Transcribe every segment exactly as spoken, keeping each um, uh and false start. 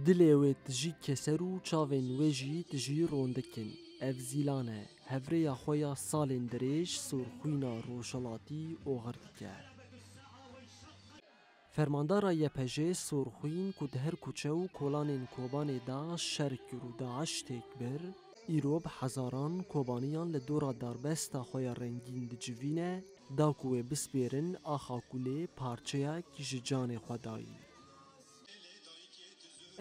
Dilê wê tijî keser û çavên wê jî tijî rondik in. Ev zîlan e. Hevrêya xwe ya salên dirêj Sorxwîna Rojhilatî oxir dike. Fermandara Y P J Sorxwîn ku di her kuçe û kolanên Kobanê de şer kir û DAIŞ têk bir, îro bi hezaran Kobaniyan li dora darbesta xwe ya rengîn dicivîne, da ku wê bispêrin axa kulê parçeyek ji canê xwe dayî.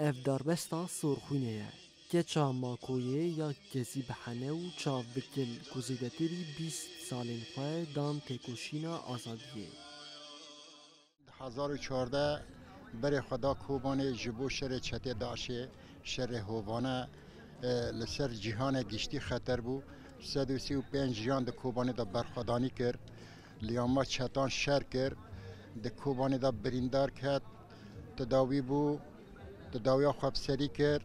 Ev darbesta Sorxwînê ye. Keça Makoyê ya kezî bi hene û çav bi kil ku zêdetirî bîst salên xwe dan têkoşîna azadiyê. Di hezar û çardeh berê xwe da Kobanê ji bo şerê çetê DAIŞê, şerê hovane, e, li ser cîhanê giştî xeter bû. Sed û sî û pênc jiyan di Kobanê de berxwedanî kir. Li yama çetan şer kir. Di Kobanê de birîndar ket. Tedawî bû. Tedawiya xwe bi serî kir.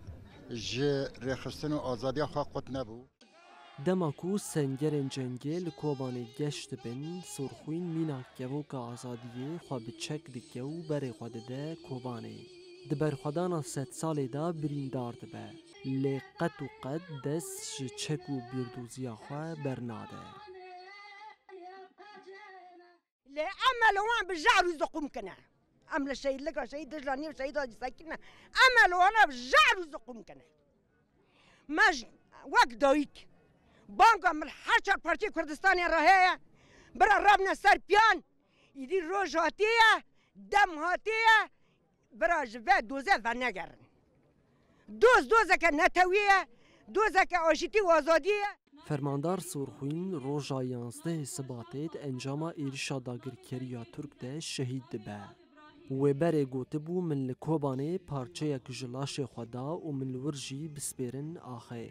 Ji rêxistin û azadiya xwe qut nebû. Dema ku sengerên cengê li Kobanê geş dibin, Sorxwîn mîna kevoka azadiyê xwe bi çek dike û berê xwe dide Kobanê. Di berxwedana sedsalê de birîndar dibe. Lê qet û qet dest ji çek û bîrdoziya xwe bernade. Lê em li wan bi jehr û ziqûm kine. Em li şehîdlika şehîd Dijla nîv şehîda jî sekîne. Em li wana bi jehr û ziqûm kine. Me ji, wek dayik, banga min her çar parçeyê Kurdistanê re heye. Bira rabne ser piyan. Îdî roj hatiye, dem hatiye. Bira ji ve doze venegerin. Doz dozeke netewî ye, dozeke aşîtî û azadî ye. Fermandar Sorxwîn roja yanzdehê Sibatê di encama êrişa dagirkeriya Tirk de şehîd dibe. Wê berê gotibû, min li Kobanê parçeyek ji laşê xwe da û min li wir jî bispêrin axê.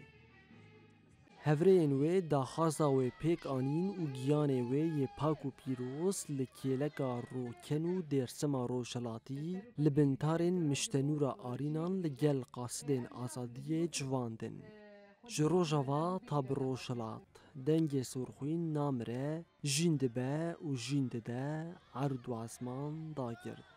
Hevrêyên wê daxwaza wê pêk anîn û giyanê wê yê pak û pîroz li kêleka Roken û Dêrsima Rojhilatî li bin tarên Miştenûra Arînan li gel qasidên azadiyê civandin. Ji Rojava ta bi Rojhilat, dengê Sorxwîn namire, jîn dibe û jîn dide, erd û ezman dagirt.